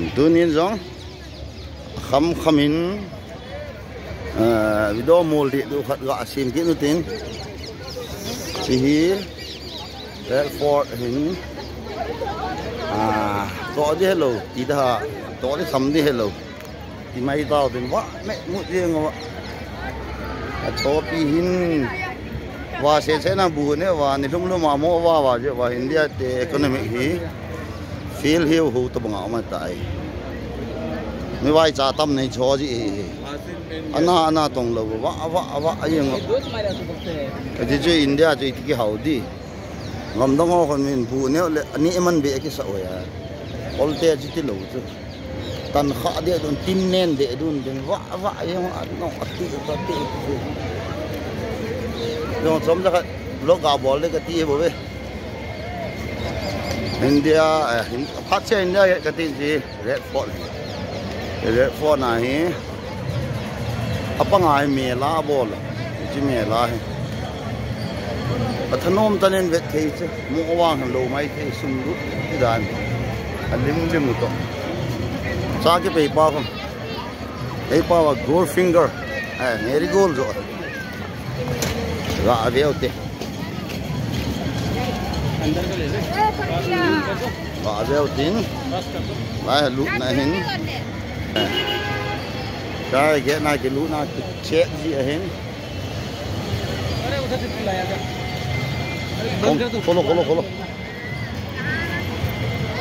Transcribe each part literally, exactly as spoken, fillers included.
Tunin zong, kham khamin, eh, video mol di du khat ga sim ki nu tin. Chi hi, Bradford hin. Ah, to di hello, ti da, to di sam di hello. Ti mai tau tin wa, me, mu di ngo. A to pi hin. Wa se se na bu ne wa, ni lum lum a mo wa wa je wa India te economic hi. Feel hiu hu to banga ma tai. Mi wai cha tam nei cho ji hi hi. Ana, ana tong lo wa, wa, wa, a yeng. Ka ji ju India ju iti ki hau di. Ngam dong o kon min bu ne le, ani eman be ki sa o ya. Ol te ji ti lo ju. Tan kha de dun, tin nen de dun, den wa, wa, yeng, a, no, a ti, a ti, a ti. Yong som ja ka, lo ga bol le ka ti bo be. India, eh, hin-, phat se India ka tin ji Bradford. Bradford na hi. A panga hi mela bol. Ji mela hi. A thanom tanen vet thei che. Mo wang lo mai thei sum du. Ti dan. A lim lim to. Sa ki pei pa ko. Pei pa wa Goldfinger. Eh, marigold jo. Ga a veu te. Ba a veu tin. Ba lut na hin. Ka ge na ki lut na ki check ji a hin. Kholo, kholo, kholo, kholo.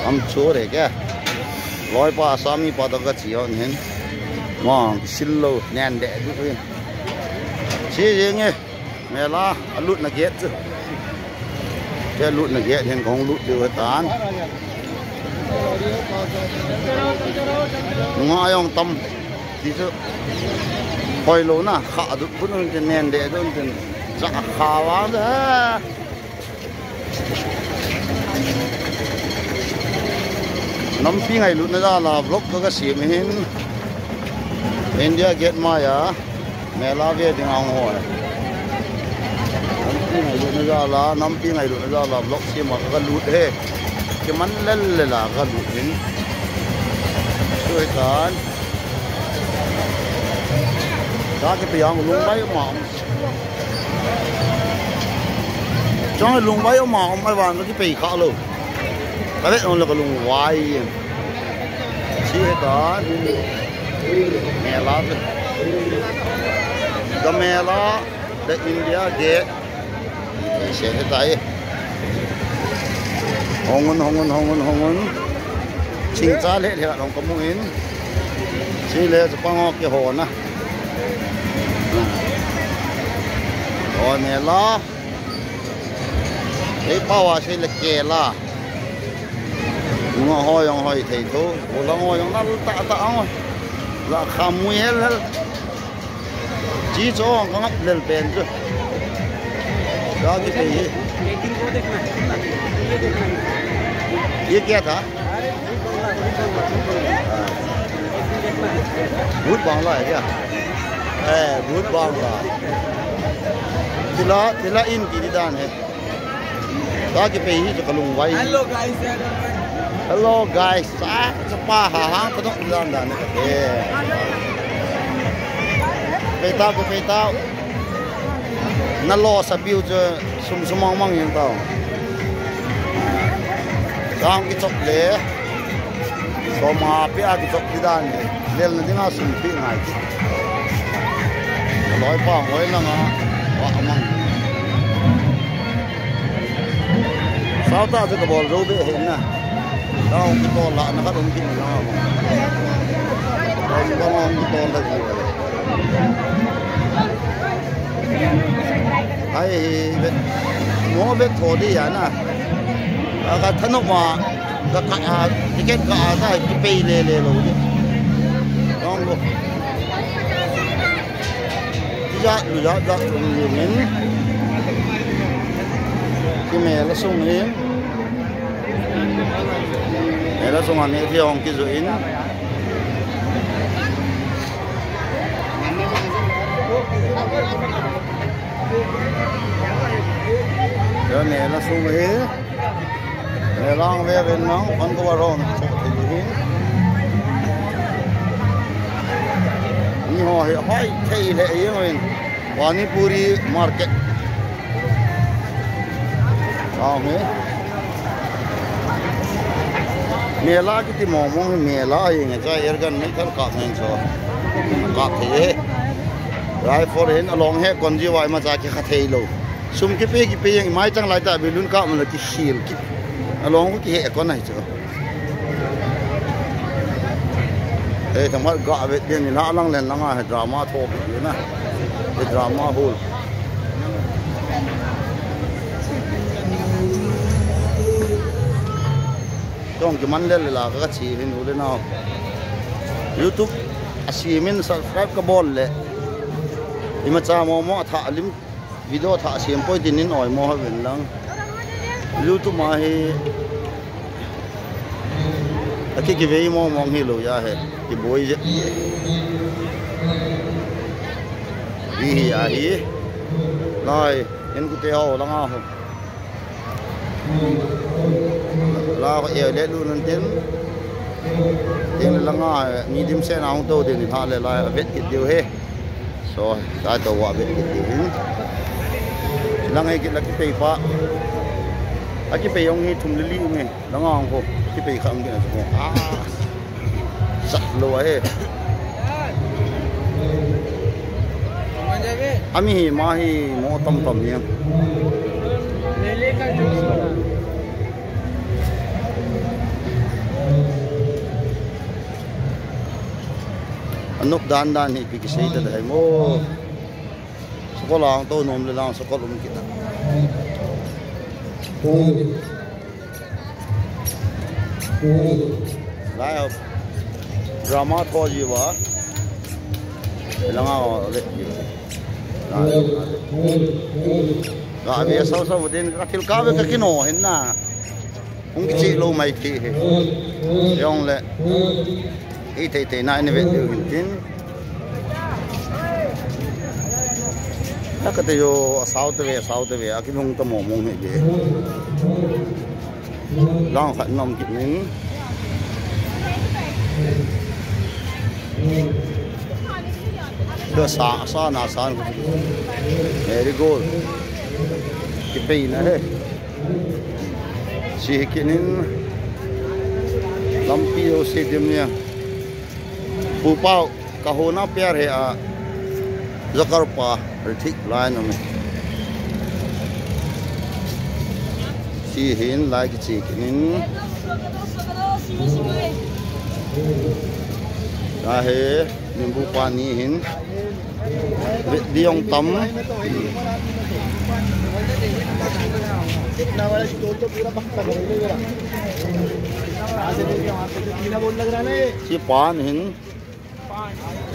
Am chore kya? Loi pa Assami pa to ka chi on hin. Mong sillo nan de du hin. Chi yeng e. Mela, a lut na gate chu. Te lut na gate hin kong lut de tan. Nga yong tam. Ti chu. Hoi lo na, kha du pun un ten nen de dun ten. Za kha wa da. Nampi ngailutna jala vlog ka ka sim hin. India Gate maya. Mela ve ding ang hoi. Nampi ngailutna jala, nampi ngailutna jala vlog sim ka ka lut he. Ki man lel lel a ka lut hin. Tuitan. Ka ki piang lung bai ma. Chong lungvai om a, om a wan ki pei kha lo. Ka le on lo ka lungvai. Chi he ta. Mela. The Mela, the India Gate. Chi he ta e. Hongun, hongun, hongun, hongun. Chingcha le le long ka mu in. Chi le sa pang ok ke hona. Hoi mela. Ei pawa se le kela. Nga hoi ong hoi thei tho. Bola hoi ong nal ta ta ong. La khamui hel hel. Chi cho ong ka ngap lel pen chu. Ka ki pe hi. ये क्या था? भूत बांग्ला है क्या? ए, भूत Bangla. Tila, tila in ki di dan hai. Ka ki pe hi chu ka lungvai. Hello guys. Hello guys. Sa, sa pa ha ha ka dok dan dan hai. E. Peta ko peta. Na lo sa biu chu sum sum mang mang yang tau. Kang ki chok le. Soma pe a ki chok ti dan. Lel na dinga sum pi ngai. Loi pa ngoi na nga. Wa mang. Sau ta chu ka bol ro be hen na. Ka ong ki tol la na ka ong ki na. Ka ong ki tol la ji. Ai, vet. Mo vet tho di ya na. A ka thanok ma. Ka ka, a, ticket ka a ta, ki pei le le lo di. Long lo. Ti ja, lu ja, ja, lu lu min. Ki mela sung hin. Mela sung a ne ti ong ki zu in. Yo ne la sung hi. Ne lang ve ven nang, pan ko wa rong. Chok ti hi. Hoi, hoi, thei le yeng win. Pani puri market. Ahe. Mela kiti momong mela yeng cha ergan me thal ka men so. Ka thei. Rai for hin along he konji wai ma cha ki kha thei lo. Sum ki pe ki pe yeng mai chang lai ta bilun ka mala ki sil ki. Along ki he kon ai cho. Ei, thamat ga vet den ni na lang len langa he drama tho bi na. He drama hall. Tong ki man le le la ka chi hin u le na. YouTube a si min subscribe ka bol le. Ima cha mo mo tha lim. Video tha sem poi tinin oi mo ha wen lang. YouTube ma hi. Aki ki vei mo mong hi lo ya he. Ki boi je. Hi hi ya hi. Lai, en ku te ho langa ho. La ko e le lu nun tin. Tin langa, mi dim se na hong to din ha le la vet ki diu he. So, ka to wa be ki ti. Langa ki la ki pei pa. A ki pei yong hi thum lili me. Langa ko ki pei kham ki na ko. Ah. Sa lo wa he. Ami hi ma hi mo tam tam ni. Anok dan dan hi pi ki sei ta dai mo. Sokol ang to nom le lang sokol um kita. Lai of drama tho ji wa. Langa wa le. Ga be sau sau den ka til ka be ka kino hin na. Hung ki chi lo mai ti he. Yong le. I tei tei na ni ve de hin tin. Na ka te yo sau te ve, sau te ve, a ki hung ta mo mong he de. Lang khat nom ki nin. Ka sa, sa na sa. Marigold. Ki pei na he. Si hi kinin lampi o si dim nia. Pupau kahona piar he a zakar pa retik lain ame. Si hin lai ki si kinin. Ka he. Nimbu pani hin. Di yong tam. Si pan hin.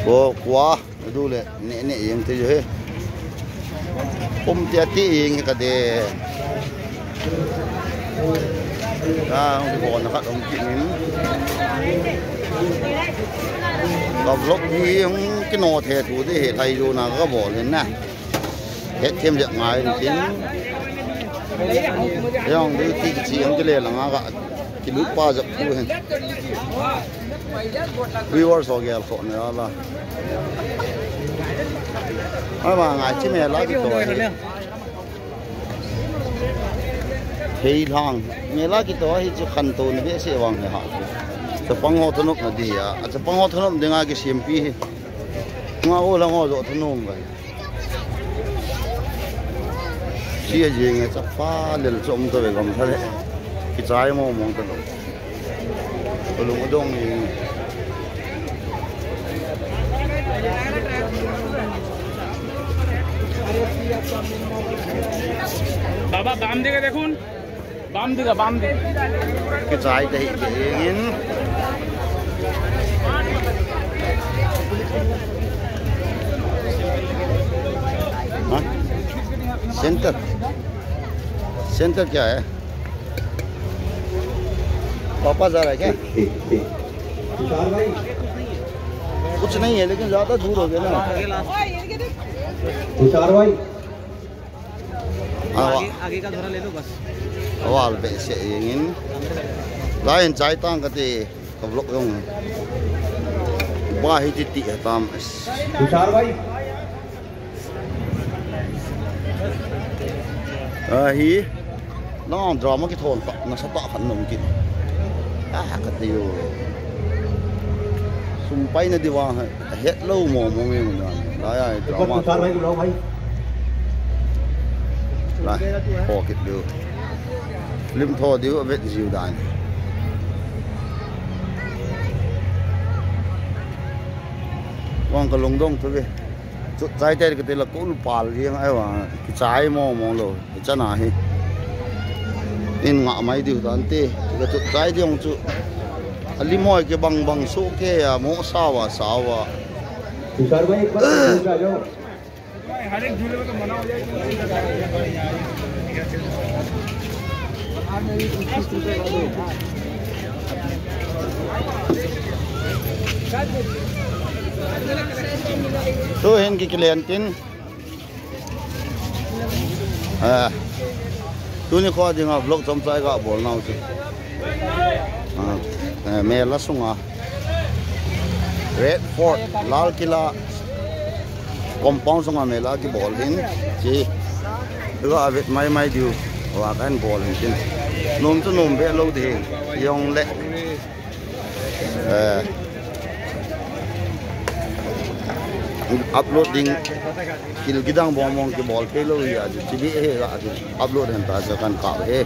Bo kwa. Du le. Ne, ne, yeng te jo he. Pum tia ti yeng ka de. Ka, hong ki bon khat hong ki nin. Ka vlog hi hong ki no the tu de he thai jo na ka bol hin na. He them jak ngai hin tin. Yong du ti ki chi hong ki le la nga ka. Ki lut pa jak tu hin. Viewers ho gel kho ne la. Ai ma ngai chi me la ki to he. Hei lang, mela ki to hi chu khanto ni be se wang he ha. Chapang ho thonop na di ya. A chapang ho thonop de nga ki siampi hi. Nga o lang o zo thonop ngai. Si a jing e chapa lel chom to be gam thale. Ki chai mo mong to lo. Ulung udong ni. বাবা, বাম দিকে দেখুন, বাম দিকে, বাম দিকে। Ki chai te hi ke in. Ha? Center. Center kya hai? पापा जा रहा है क्या? कुछ नहीं है, लेकिन ज़्यादा दूर हो गया ना। तुषार भाई। Awa. आगे, आगे का थोड़ा ले लो बस। Awal be se ingin. Lain chai tang kati. Ka vlog yong. Wa hi titi tam. Tushar bhai. A hi. Nang drama ki thon ta, nasa ta khan nom ki. A, ka te yo. Sum pai na di wa ha. Het lo mo mo ngi mo na. La ya drama. Tushar bhai, bulao bhai. La. Ho ki lo. Lim tho diu a vet jiu dan. Wang ka lungdong tu ve. Chutchai te ka te la kul pal jeng ai wa. Kichai mo mo lo. Chana hi. In nga mai diu tante. Ka chutchai diong chu. Ali mo ke bang bang su ke ya mo sawa sawa. Tushar bhai, ek baar आ जाओ. Tu hin ki klientin. A, tuni ko dinga vlog chomcha i ka bol nau chu. A, e, mela sunga. Red Fort, Lal Killa compound sunga mela ki bol hin. Chi. Lo a vet mai mai diu. Wa kan bol hin chin. Nom chu nom be lo di hin. Yong le. E, upload ding. Kil kidang bong bong ki bol pe lo ya. Chi bi he la. Upload hen ta sa kan ka he.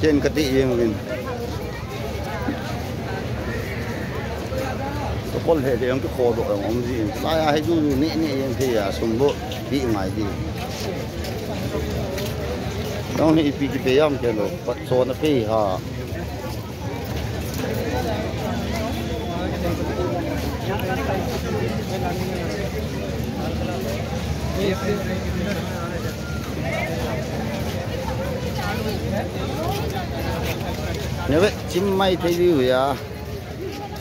Chen kati yeng win. Tokol he de yong ki khodo yong om ji. Saya he ju ne ne yeng the ya sumbo bi ngai di. Yong ne ipi ki pe yam ke lo. Pat so na pe ha. Nebe, chim mai thei diu ya.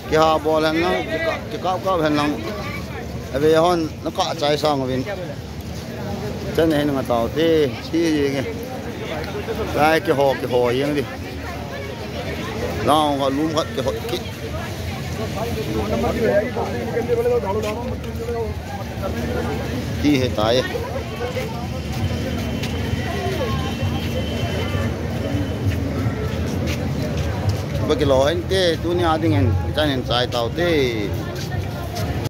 Ki ha bol hen lang, ki ka, ki ka ka hen lang. Ebe hon, na ka chai sang win. Chan hin nga tau te, chi yeng e. Lai ki ho, ki ho yeng di. Nau nga lum khat ki ho ki. Ti he tai. Ba ki lo hen te, tuni a ding hen, chan hin chai tau te.